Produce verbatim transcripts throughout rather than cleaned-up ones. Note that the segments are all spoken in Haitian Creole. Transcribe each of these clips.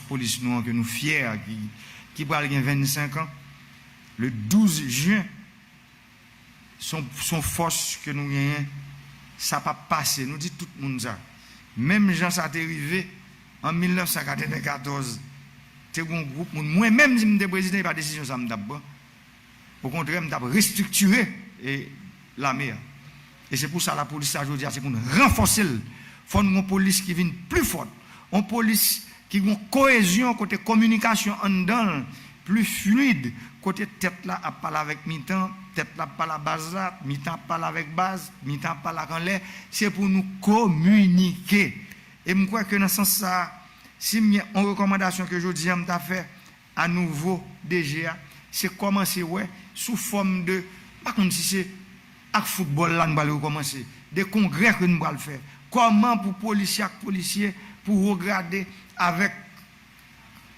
polis nou an ke nou fyè, ki, ki pral gen vennsenk an, le douz jen, se yon, se yon fòs ke nou genyen, sa p ap pase. Nou di tout moun sa. Menm jan sa te rive an mil nèf san katrevenkatòz, te gen yon gwoup moun, mwen menm, si m te prezidan, e pa desizyon sa m t ap pran. Okontrè, m t ap restriktire, e, lame a. E se pou sa lapolis la jodi a, se pou n ranfòse l. Fò n gen yon polis ki vin pli fòt. Yon polis ki gen yon koyezyon kote kominikasyon anndan l pli fluid, kote tèt la ap pale avèk mitan, tèt la ap pale ak baz la, mitan ap pale avèk baz, mitan ap pale ak anlè. Se pou nou kominike. E m kwè ke nan sans sa a, si m gen yon rekòmandasyon ke jodi a m ta fè, a nouvo D G a, se kòmanse wè sou fòm de, m pa konn si se ak foutbòl la nou pral rekòmanse, de kongrè ke nou pral fè. Kòman pou polisye ak polisye, pou wo grade avèk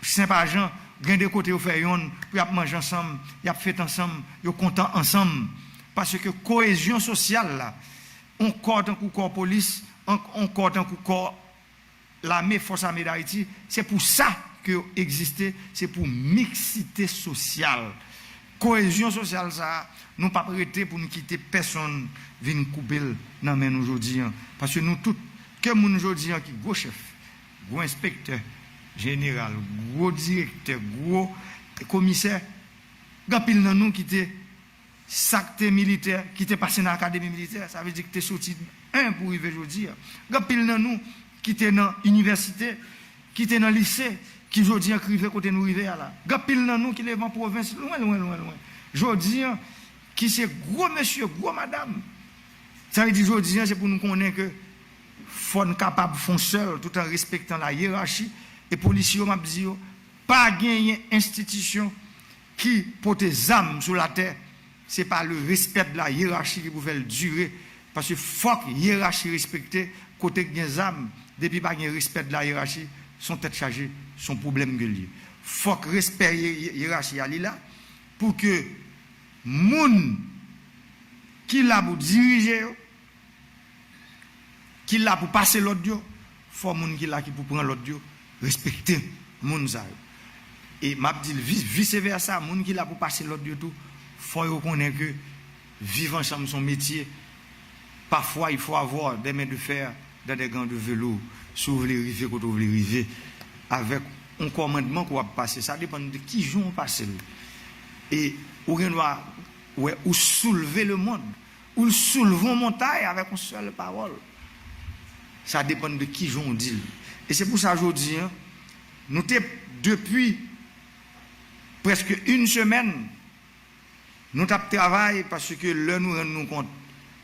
senp ajan, gen de kote yo fè yonn, pou y ap manje ansanm, y ap fete ansanm, yo kontan ansanm. Paske koyezyon sosyal la, yon kò tankou kò polis, yon, yon kò tankou kò lame, Fòs Ame Dayiti, se pou sa ke yo egziste, se pou miksite sosyal. Koyezyon sosyal sa a, nou p ap rete pou n kite pèsonn vin koupe l nan men nou jodi a. Paske nou tout, ke moun jodi a ki gwo chèf, gwo enspektè jeneral, gwo direktè, gwo komisè, gen anpil nan nou ki te sa k te militè, ki te pase nan akademi militè, sa vle di ki te soti en pou rive jodi a. Gen anpil nan nou ki te nan inivèsite, ki te nan lise, ki jodi a k rive kote nou rive a la. Gen anpil nan nou ki leve an pwovens, lwen, lwen, lwen, lwen. Jodi a, ki se gwo mesye, gwo madanm. Sa vle di jodi a, se pou nou konnen ke fò n kapab fè yon sèl, tout an respektan la yerachi. E polisye yo, m ap di yo, pa genyen enstitisyon ki pote zam sou latè, se pa le respect de la hiérarchie ki pou fè l dire, paske fòk yerachi respekte, kote k gen zam, depi pa gen respè de la yerachi, se yon tèt chaje, se yon pwoblèm ke l ye. Fòk respè ye-, ye-, yerachi a li la, pou ke moun ki la pou dirije yo, ki la pou pase lòd yo, fò moun ki la ki pou pran lòd yo respekte moun sa yo. E m ap di l vi-, vise vèsa, moun ki la pou pase lòd yo tou, fò yo konnen ke viv ansanm se yon metye. Parfois, il faut avoir des mains de fer dans des gants de velours. Si w vle rive kote w vle rive, avèk yon kòmandman ke w ap pase, sa depann de kijan w pase l. E ou gen dwa wè ou soulve lemonn, ou l soulve yon montay avèk yon sèl pawòl. Sa depann de kijan w di l. E se pou sa jodi a, nou te, depi prèske yon semèn, nou t ap travay, paske lè nou rann nou kont,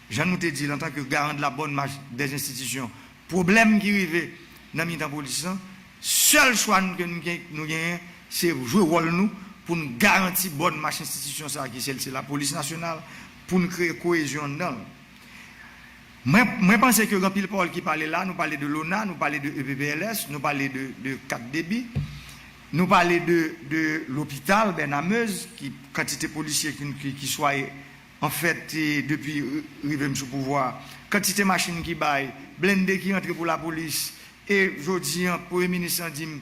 jan nou te di l, antanke garan de la bonne marche des institutions, pwoblèm ki rive nan mitan polis lan, sèl chwa n-, ke nou gen, nou genyen, se jwe wòl nou pou n garanti bòn mach enstitisyon sa a ki se, se lapolis nasyonal, pou n kreye koyezyon anndan l. Mwen, mwen panse ke gen anpil pawòl ki pale la, nou pale de lona, nou pale de E P P L S, nou pale de, de kat debi, nou pale de, de lopital Bènamez, ki kantite polisye ki, ki, ki swaye, anfèt, e, depi ri-, rive m sou pouvwa a, kantite machin ki bay, blende ki rantre pou lapolis, e jodi a, premye minis lan di m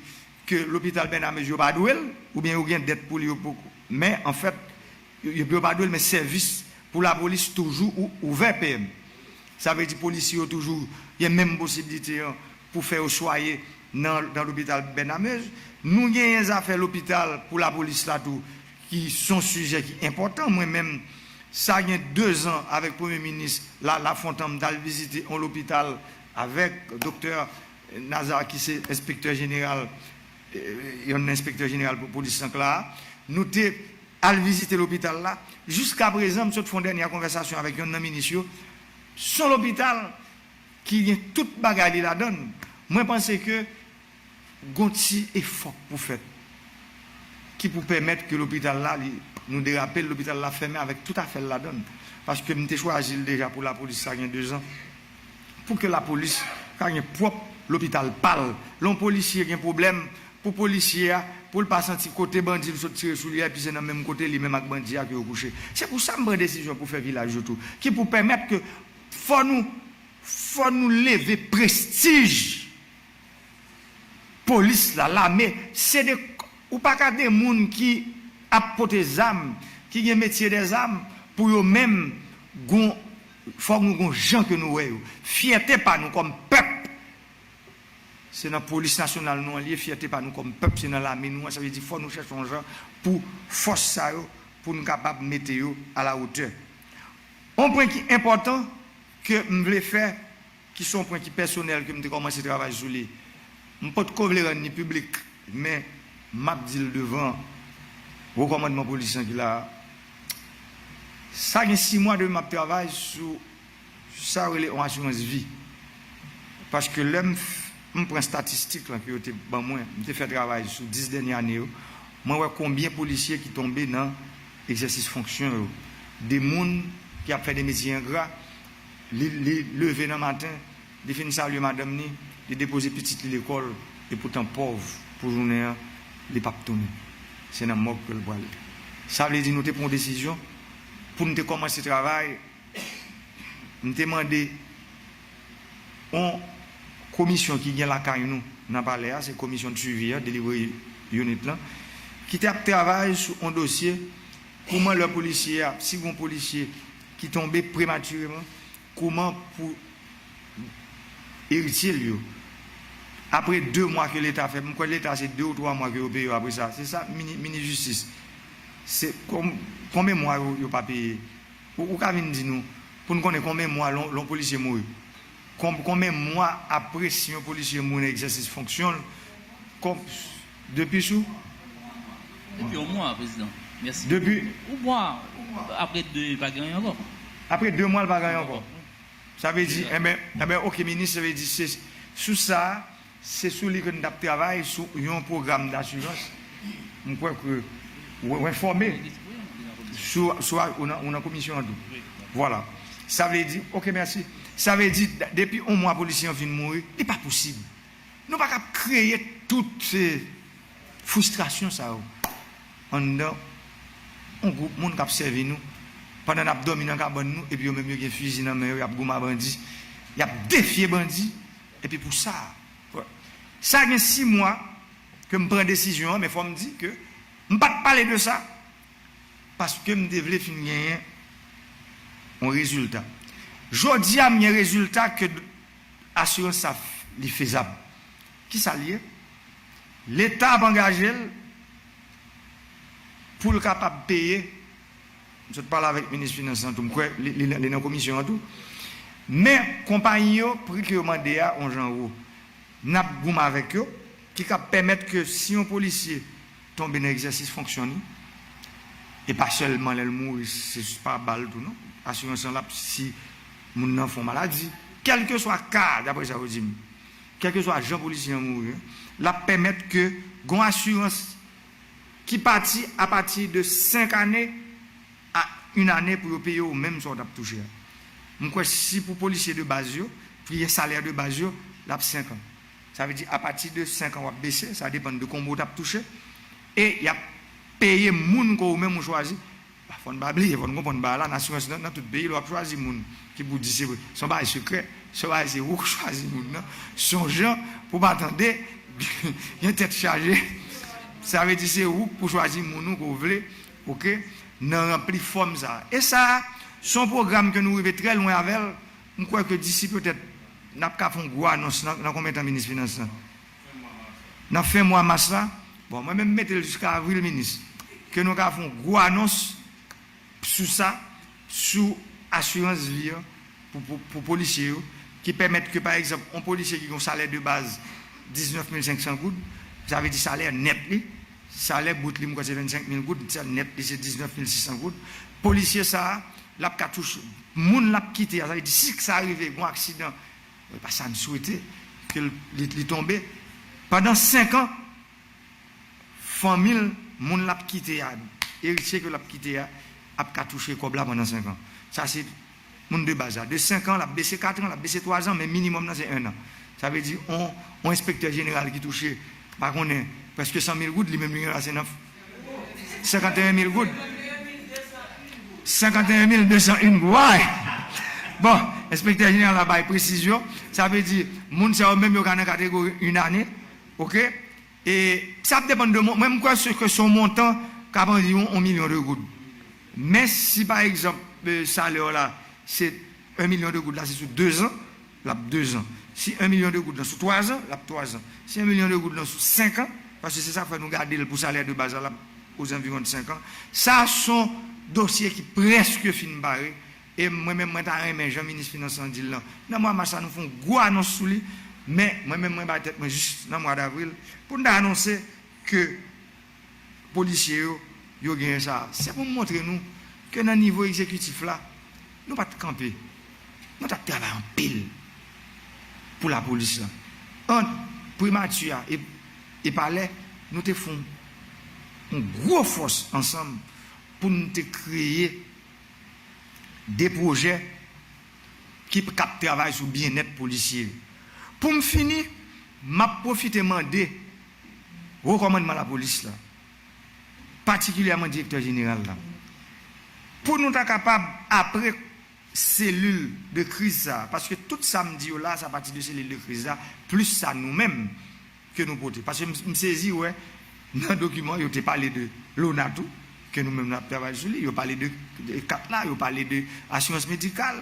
ke lopital Bènamez yo pa dwe l, oubyen yo gen dèt pou li, yo poko. Men, anfèt, yo, yo, yo pa dwe l, men sèvis pou lapolis toujou ou-, ouvè P M. Sa vle di polisye yo toujou gen menm posiblite an pou fè yo swaye nan, nan lopital Bènamez. Nou genyen zafè lopital pou lapolis la tou, ki se yon sijè ki enpòtan. Mwen menm, sa gen dezan avèk premye minis la, Lafontan, m t al vizite yon lopital avèk doktè Nazar ki se enspektè jeneral, e, yonn nan enspektè jeneral pou polis lan k la a. Nou te al vizite lopital la. Jiskaprezan, m sot fè yon dènye konvèsasyon avèk yonn nan minis yo. Se yon lopital ki gen tout bagay li ladan l. Mwen panse ke gon ti efò k pou fèt, ki pou pèmèt ke lopital la, li, nou derape l, lopital la fèmen avèk tout afè l ladan l. Paske m te chwazi l deja pou lapolis, sa gen dezan. Pou ke lapolis ka gen pwòp lopital pa l. Lè yon polisye gen pwoblèm, pou polisye a, pou l pa santi kote bandi l sot tire sou li a, epi se nan menm kote li menm ak bandi a ke yo kouche. Se pou sa m pran desizyon pou fè vilaj yo tou, ki pou pèmèt ke fò nou, fò nou leve prestij polis la, lame, se de, ou pa ka de moun ki ap pote zam, ki gen metye dèzam, pou yo menm, gon, fòk nou gon jan ke nou wè yo. Fyète pa nou kòm pèp, se nan polis nasyonal nou an li ye, fyète pa nou kòm pèp, se nan lame nou an, sa vle di fò nou chèche yon jan pou fòs sa yo, pou nou kapab mete yo a la wotè. Yon pwen ki enpòtan ke m vle fè, ki se yon pwen ki pèsonèl ke m te kòmanse travay sou li. M potko vle rann li piblik, men m ap di l devan wo kòmandman polis lan ki la a. Sa gen sis mwa depi m ap travay sou sa yo rele yon asirans vi. Paske lè m f-, m pran estatistik lan ke yo te ban mwen, m te fè travay sou dis dènye ane yo, mwen wè konbyen polisye ki tonbe nan egzèsis fonksyon yo. De moun ki ap fè de metye engra, li, li leve nan maten, li fin salye madanm ni, li depoze pitit li lekòl, epoutan pòv pou jounen an, li p ap tounen. Se nan mòg ke l prale. Sa vle di nou te pran yon desizyon pou n te kòmanse travay, m te mande yon komisyon ki gen lakay nou nan palè a, se komisyon de suivi a, delivery unit lan, ki te ap travay sou yon dosye, kouman lè polisye a, si gon polisye ki tonbe prematireman, kouman pou eritye l yo. Apre de mwa ke Leta fè, m kwè Leta se de ou twa mwa ke yo peye yo apre sa. Se sa, mini, mini jistis. Se kon-, konbyen mwa yo, yo pa peye? Ou, ou ka vin di nou, pou n konnen konbyen mwa lon, lon polisye mouri? Kon-, konbyen mwa apre si yon polisye mouri nan egzèsis fonksyon l, kon-, depi sou? Depi yon mwa, prezidan. Mèsi. Depi yon mwa, apre de, pa gen anyen ankò. Apre de mwa, l pa gen anyen ankò. Sa vle di, enben, enben, oke, minis, sa vle di, se sou sa, se sou li ke n t ap travay, sou yon pwogram dasirans. M kwè ke w, w enfòme sou, sou a, ou nan, ou nan komisyon an tou. Vwala. Sa vle di, oke, mèsi. Sa vle di, d-, depi yon mwa polisye an fin mouri, li pa posib. Nou pa ka ap kreye tout se fristrasyon sa yo anndan yon gwoup moun k ap sèvi nou, pandan n ap dòmi nan kabann nou, epi yo menm yo gen fizi nan men yo, y ap goumen a bandi, y ap defye bandi, epi pou sa, sa gen sis mwa ke m pran desizyon an, men fò m di ke m pa t pale de sa, paske m te vle fin genyen yon rezilta. Jodi a, m gen rezilta ke asirans sa f-, li fezab. Kisa l ye? Leta ap angaje l pou l kapab peye. M sot pale avèk minis finans lan tou, m kwè li, li, li nan komisyon an tou. Men, konpayi yo, pri ke yo mande a, yon jan wo. N ap goumen avèk yo, ki ka pèmèt ke si yon polisye tonbe nan egzèsis fonksyon li, e pa sèlman lè l mouri, se pa bal tou, non. Asirans lan l ap, si moun nan fè yon maladi, kèlkeswa ka, daprè sa yo di m, kèlkeswa jan polisye an mouri, l ap pèmèt ke gon asirans ki pati apati de senk ane a yon ane pou yo peye w menm sa w t ap touche a. M kwè si pou polisye de baz yo, pou gen salè de baz yo, l ap senk an. Sa vle di apati de senk an w ap bese, sa depann de konbyen w t ap touche. E y ap peye moun ke ou menm ou chwazi. Fò n pa bliye, fò n konprann bagay la, nan asirans nan, nan tout peyi, lè w ap chwazi moun ki pou di se, se yon bagay sekrè, se yon bagay se ou k chwazi moun nan. Sonjan pou pa tande, gen tèt chaje. Sa vle di se ou k pou chwazi moun ou ke w vle, oke, nan ranpli fòm sa a. E sa a, se yon pwogram ke nou rive trè lwen avè l. M kwè ke disi petèt, n ap ka fè yon gwo anons nan, nan konbyen tan minis finans lan? Nan fen mwa mas la. Bon, mwen menm m mete l jiska avril, minis. Ke nou ka fè yon gwo anons sou sa, sou asirans vi an pou, pou, pou polisye yo, ki pèmèt ke, pa egzanp, yon polisye ki gen yon salè de baz diznèf mil senk san goud, sa vle di salè nèt li, salè bout li, m kwè se vennsenk mil goud, sa nèt li se diznèf mil sis san goud. Polisye sa a, l ap ka touche, moun l ap kite a, sa vle di si sa rive, gon aksidan, e pa sa n swete, ke l, li, li tonbe. Pandan senk an, fanmi l, moun l ap kite a, eritye ke l ap kite a, ap ka touche kòb la pandan senk an. Sa se moun de baz la. De senk an, l ap bese kat an, l ap bese twa zan, men minimòm nan se en an. Sa vle di, on, on enspektè jeneral ki touche, pa konnen, prèske san mil goud, li menm li gen la se nan senkanteyen mil goud. Senkanteyen mil de san en goud. Bon, enspektè jeneral la bay presizyon. Sa vle di, moun sa yo menm yo ka nan kategori yon ane, oke? E sa ap depann de mon-, mwen, m kwè se ke se yon montan k ap anviwon yon milyon de goud. Men si, pa egzanp, e, salè w la, se yon milyon de goud la, se sou de zan, l ap de zan. Si yon milyon de goud lan sou twa zan, l ap twa zan. Si yon milyon de goud lan sou senk an, paske se sa k fè nou gade l pou salè de baz la, l ap ozanviwon de senk an. Sa se yon dosye ki prèske fin pare. E mwen menm, mwen ta renmen, jan minis finans lan di l lan, nan mwa mas la, nou fè yon gwo anons sou li. Men, mwen menm, mwen bay tèt mwen jis nan mwa davril pou n ta anonse ke polisye yo, yo genyen sa. Se pou m montre nou ke nan nivo egzekitif la, nou pa t kanpe. Nou t ap travay anpil pou lapolis la. Ant primati a e, e palè, nou te fè yon, yon gwo fòs ansanm pou nou te kreye de pwojè ki p-, k ap travay sou byennèt polisye. Pou m fini, m ap pwofite mande Wo Kòmandman Lapolis la, patikilyèman Direktè Jeneral la, pou nou ta kapab, apre selil de kriz sa a, paske tout sa m di yo la, sa pati de selil de kriz la, plis sa nou menm ke nou pote. Paske m, m sezi wè, nan dokiman, yo te pale de lona tou, ke nou menm n ap travay sou li, yo pale de, de kat la, yo pale de asirans medikal,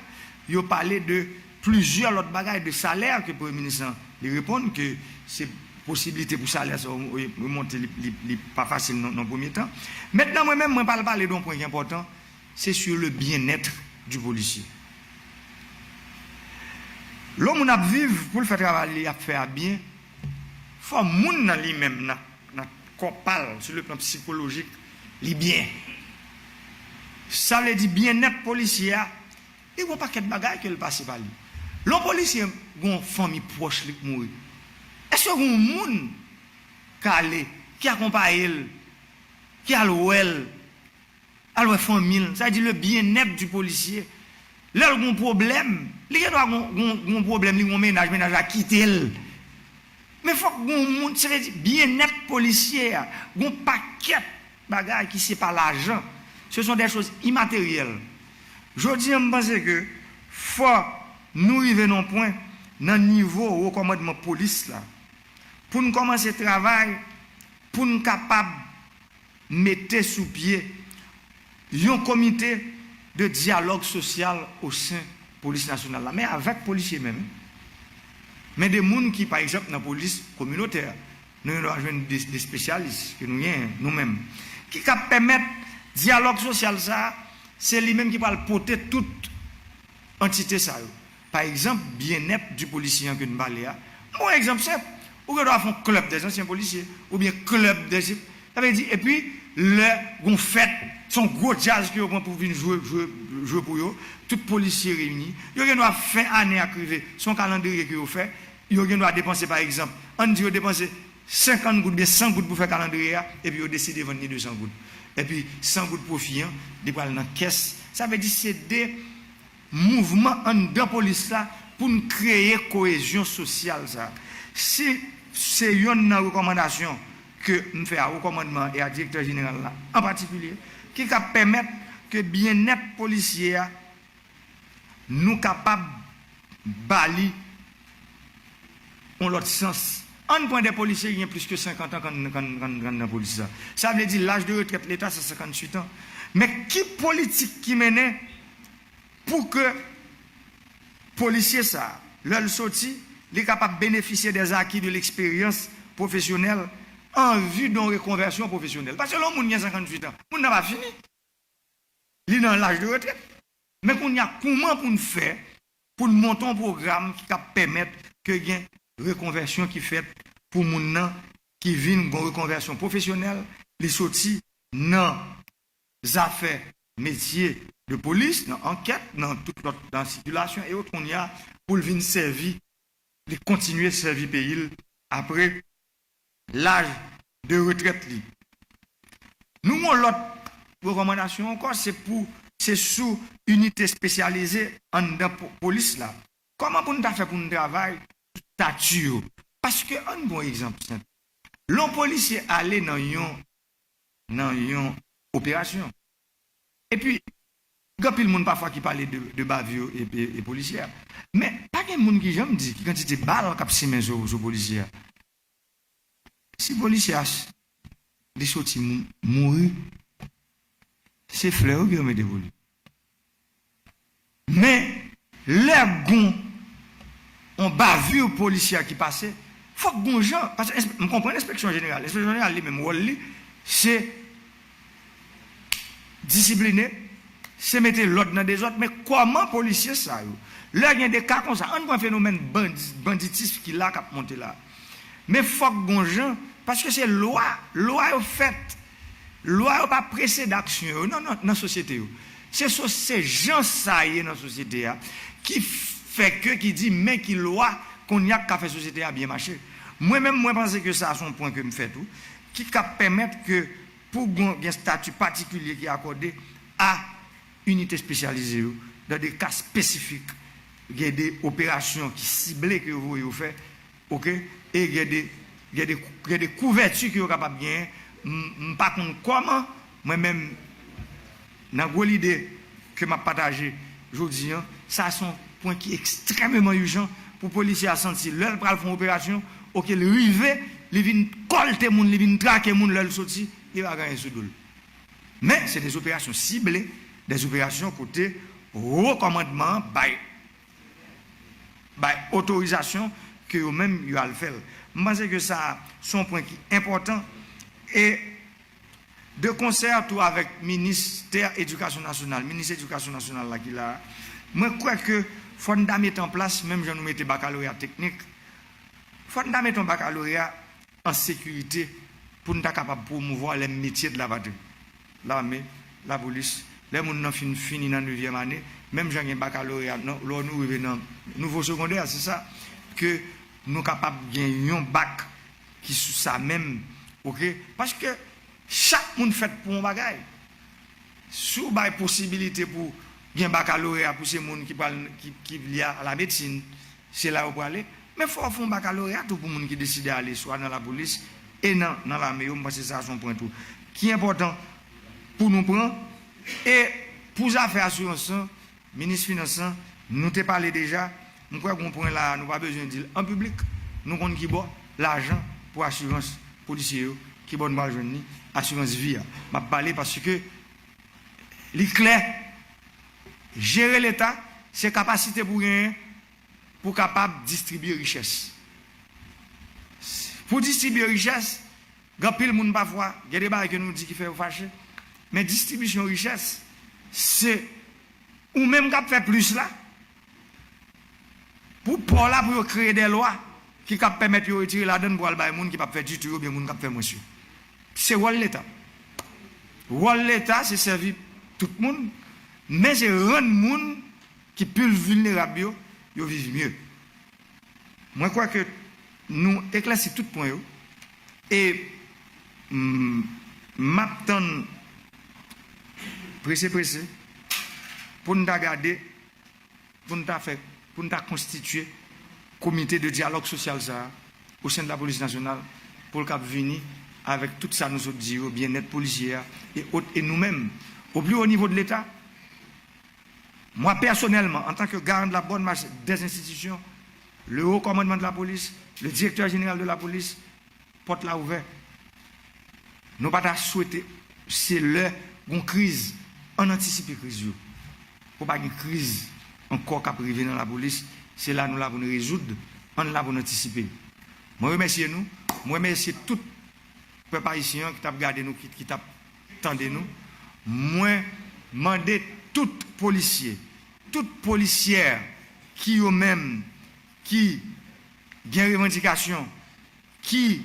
yo pale de plizyè lòt bagay, de salè ke premye minis lan, li reponn ke se posiblite pou salè sa remonte, li, li, li pa fasil nan, nan premye tan. Mentnan, mwen menm, mwen pral pale de yon pwen ki enpòtan, se sur le bien-être du policier. Lè yon moun ap viv, pou l fè travay li ap fè a byen, fò moun nan li menm, nan, nan kò pa l, sou le plan sikolojik, li byen. Sa vle di byennèt polisye a, li gen yon pakèt bagay ke l pase pa li. Lè yon polisye gen yon fanmi pwòch li k mouri, èske gen yon moun k ale, ki akonpaye l, ki al wè l, al wè fanmi l? Sa vle di le bien-être du policier. Lè l gen yon pwoblèm, li gen dwa gen yon, gen yon, gen yon pwoblèm, li gen yon mennaj, mennaj la kite l. Men fòk gen yon moun, se vle di byennèt polisye a, gen yon pakèt bagay ki se pa lajan. Ce sont des choses immatérielles. Jodi a, m panse ke fò nou rive nan yon pwen nan nivo wo kòmandman polis la, pou n kòmanse travay, pou n kapab mete sou pye yon komite de dyalòg sosyal o sen polis nasyonal la, men avèk polisye menm. Men de moun ki, pa egzanp, nan polis kominotè, nou gen dwa jwenn de, de espesyalis ke nou genyen, nou menm, ki kab pèmèt dyalòg sosyal sa a, se li menm ki pral pote tout antite sa yo. Pa egzanp, byennèt di polisye an ke n pale a. Mwen, egzanp senp, ou gen dwa fè yon klèb dè zansyen polisye, oubyen klèb dè, sa vle di, epi lè gon fèt, se yon gwo djaz ke yo pran pou vin jwe, jwe, jwe pou yo, tout polisye reyini. Yo gen dwa fen ane a k rive, se yon kalandriye ke yo fè, yo gen dwa depanse, pa egzanp, ann di yo depanse senkant goud oubyen san goud pou fè kalandriye a, epi yo deside vann li de san goud. Epi san goud pwofi an, li pral nan kès. Sa vle di se de mouvman anndan polis la pou n kreye koyezyon sosyal sa. Si se yonn nan rekòmandasyon ke m fè a wo kòmandman e a direktè jeneral la an patikilye, ki ka pèmèt ke byennèt polisye a, nou kapab ba li yon lòt sans. Ann pran de polisye ki gen plis ke senkant an k ann, k ann, k ann, k ann nan polis la. Sa vle di laj de retrèt Leta se senkanntuit an. Men ki politik ki mennen pou ke polisye sa, lè l soti, li kapab benefisye des acquis de l'expérience professionnelle en vue d'une reconversion professionnelle? Paske lè yon moun gen senkanntuit an, moun nan pa fini. Li nan laj de retrèt. Men kounye a, kouman pou n fè pou n monte yon pwogram ki ka pèmèt ke gen rekonvèsyon ki fèt pou moun nan ki vin gen rekonvèsyon pwofesyonèl, li soti nan zafè metye de polis, nan ankèt, nan tout lòt, nan sikilasyon e lòt kounye a, pou l vin sèvi, li kontinye sèvi peyi l apre laj de retrèt li. Nou gen yon lòt rekòmandasyon ankò, se pou, se sou inite espesyalize anndan po-, polis la. Kòman pou n ta fè pou n travay sou estati yo? Paske, ann pran yon egzanp senp. Lè yon polisye ale nan yon, nan yon operasyon, epi, gen anpil moun pafwa ki pale de, de bavure e, e, e polisye a. Men, pa gen moun ki janm di ki kantite bal k ap simen sou, sou polisye a. Si polisye a, li soti mou- mouri, se flè wi ke yo mete pou li. Men, lè gon yon bavure polisyè ki pase, fòk gon jan, paske enspe- m konprann enspeksyon jeneral. Enspeksyon jeneral li menm, wòl li, se disipline, se mete lòd nan dezòd, men kòman polisye sa yo, lè gen de ka konsa, ann pran fenomèn bandi- banditis ki la k ap monte la. Men fòk gon jan, paske se lwa, lwa yo fèt. Lwa yo pa presede aksyon yo nan, nan, nan sosyete yo. Se so- se jan sa ye nan sosyete a ki fè ke, ki di men ki lwa konnya k ka fè sosyete a byen mache. Mwen menm, mwen panse ke sa se yon pwen ke m fè tou, ki ka pèmèt ke pou gon- gen stati patikilye ki akòde a inite espesyalize yo, nan de ka espesifik, gen de operasyon ki sible ke yo voye yo fè, oke, e gen de, gen de, gen de kouvèti ke yo kapab genyen. M, m pa konn kòman, mwen menm, nan gwo lide ke m ap pataje jodi an, sa se yon pwen ki ekstrèmeman ijan pou polisye a santi lè l pral fè yon operasyon, oke, l rive, li vin kòlte moun, li vin trake moun lè l soti, li pa gen anyen sou do l. Men, se de operasyon sible, de operasyon kote wo kòmandman an bay, bay otorizasyon ke yo menm yo al fè l. M panse ke sa se yon pwen ki enpòtan e de konsè tou avèk ministè edikasyon nasyonal, minis edikasyon nasyonal la ki la a, mwen kwè ke fò n ta mete an plas, menm jan nou mete bakaloreya teknik, fò n ta mete yon bakaloreya an sekirite pou n ta kapab pwomouvwa les métiers de la patrie. Lame, lapolis, lè moun nan fin fini nan nevyèm ane, menm jan gen bakaloreya, nan, lè nou rive nan nivo segondè, se sa, ke nou kapab gen yon bak ki sou sa menm, oke? Paske chak moun fèt pou yon bagay. Si w bay posibilite pou gen bakaloreya pou se moun ki pral, ki, ki vle al a medsin, se la yo prale. Men fò w fè yon bakaloreya tou pou moun ki deside ale swa nan lapolis e nan, nan lame yo. M panse sa se yon pwen tou ki enpòtan pou nou pran. E pou zafè asirans lan, minis finans lan, nou te pale deja. M kwè gen yon pwen la a, nou pa bezwen di l an piblik. Nou konn ki bò lajan pou asirans polisye yo, ki bò n pral jwenn li, asirans vi a. M ap pale paske li klè, jere Leta, se kapasite pou genyen pou kapab distribye richès. Pou distribye richès, gen anpil moun pafwa, gen de bagay ke nou di ki fè yo fache, men distribisyon richès, se ou menm k ap fè plis la, pou pa w la, pou yo kreye de lwa ki kab pèmèt yo retire ladan l pou al bay moun ki p ap fè ditou yo, oubyen moun k ap fè mwens yo. Se wòl Leta. Wòl Leta, se sèvi tout moun, men se rann moun ki plis vilnerab yo, yo viv mye. Mwen kwè ke nou eklèsi tout pwen yo, e m, m ap tann prese prese pou n ta gade, pou n ta fè, pou n ta konstitye komite de dyalòg sosyal sa a o sen de lapolis nasyonal pou l kab vini avèk tout sa nou sot di yo, byennèt polisye a e ot, e nou menm, au plus haut niveau de Leta, moi personnellement, en tant que garant de la bonne marche des institutions, le haut commandement de la police, le directeur général de la police, pòt la ouvè. Nou pa ta swete se lè gon kriz, ann antisipe kriz yo. Pou pa gen kriz ankò k ap rive nan lapolis, se la nou la pou n rezoud, ann la pou n antisipe. Mwen remèsye nou, mwen remèsye tout pèp ayisyen an ki t ap gade nou, ki, ki t ap tande nou. Mwen mande tout polisye, tout polisyè ki yo menm ki gen revandikasyon, ki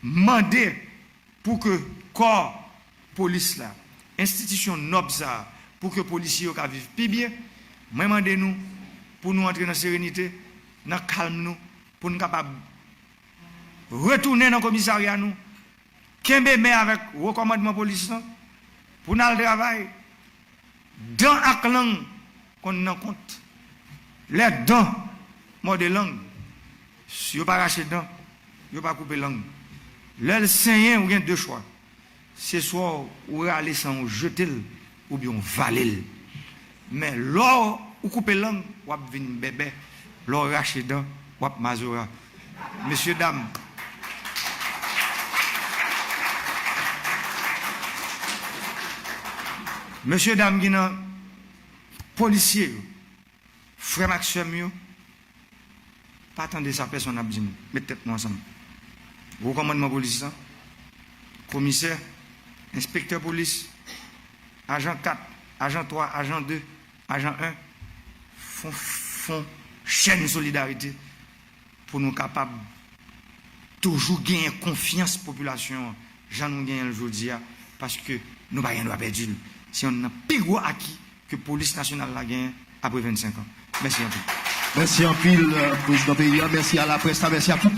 mande pou ke kò polis la, enstitisyon nòb sa a, pou ke polisye yo ka viv pi byen, mwen mande nou pou nou antre nan serenite, nan kalm nou, pou n kapab retounen nan komisarya nou, kenbe men avèk wo kòmandman polis lan, pou n al travay. Dan ak lang konn nan kont. Lè dan mòde lang, si yo pa rache dan, yo pa koupe lang. Lè l senyen, ou gen de chwa. Se swa ou rale san ou jete l, oubyen ou vale l. Men lè w, ou koupe lang, w ap vin bèbè. Lè w rache dan, w ap mazora. Mesye dam, Mesye dam ki nan polisye yo, frè m ak sè m yo, pa tande sa pèsonn ap di nou. Met tèt nou ansanm. Wo kòmandman polis lan, komisè, enspektè polis, ajan kat, ajan twa, ajan de, ajan en, fon, fon chèn solidarite pou nou kapab toujou genyen konfyans popilasyon an, jan nou genyen l jodi a, paske nou pa gen dwa pèdi l. Se yonn nan pi gwo aki ke polis nasyonal la genyen apre vennsenk an. Mèsi anpil. Mèsi anpil, euh, prezidan peyi a. Mèsi a laprès la. Mèsi a tout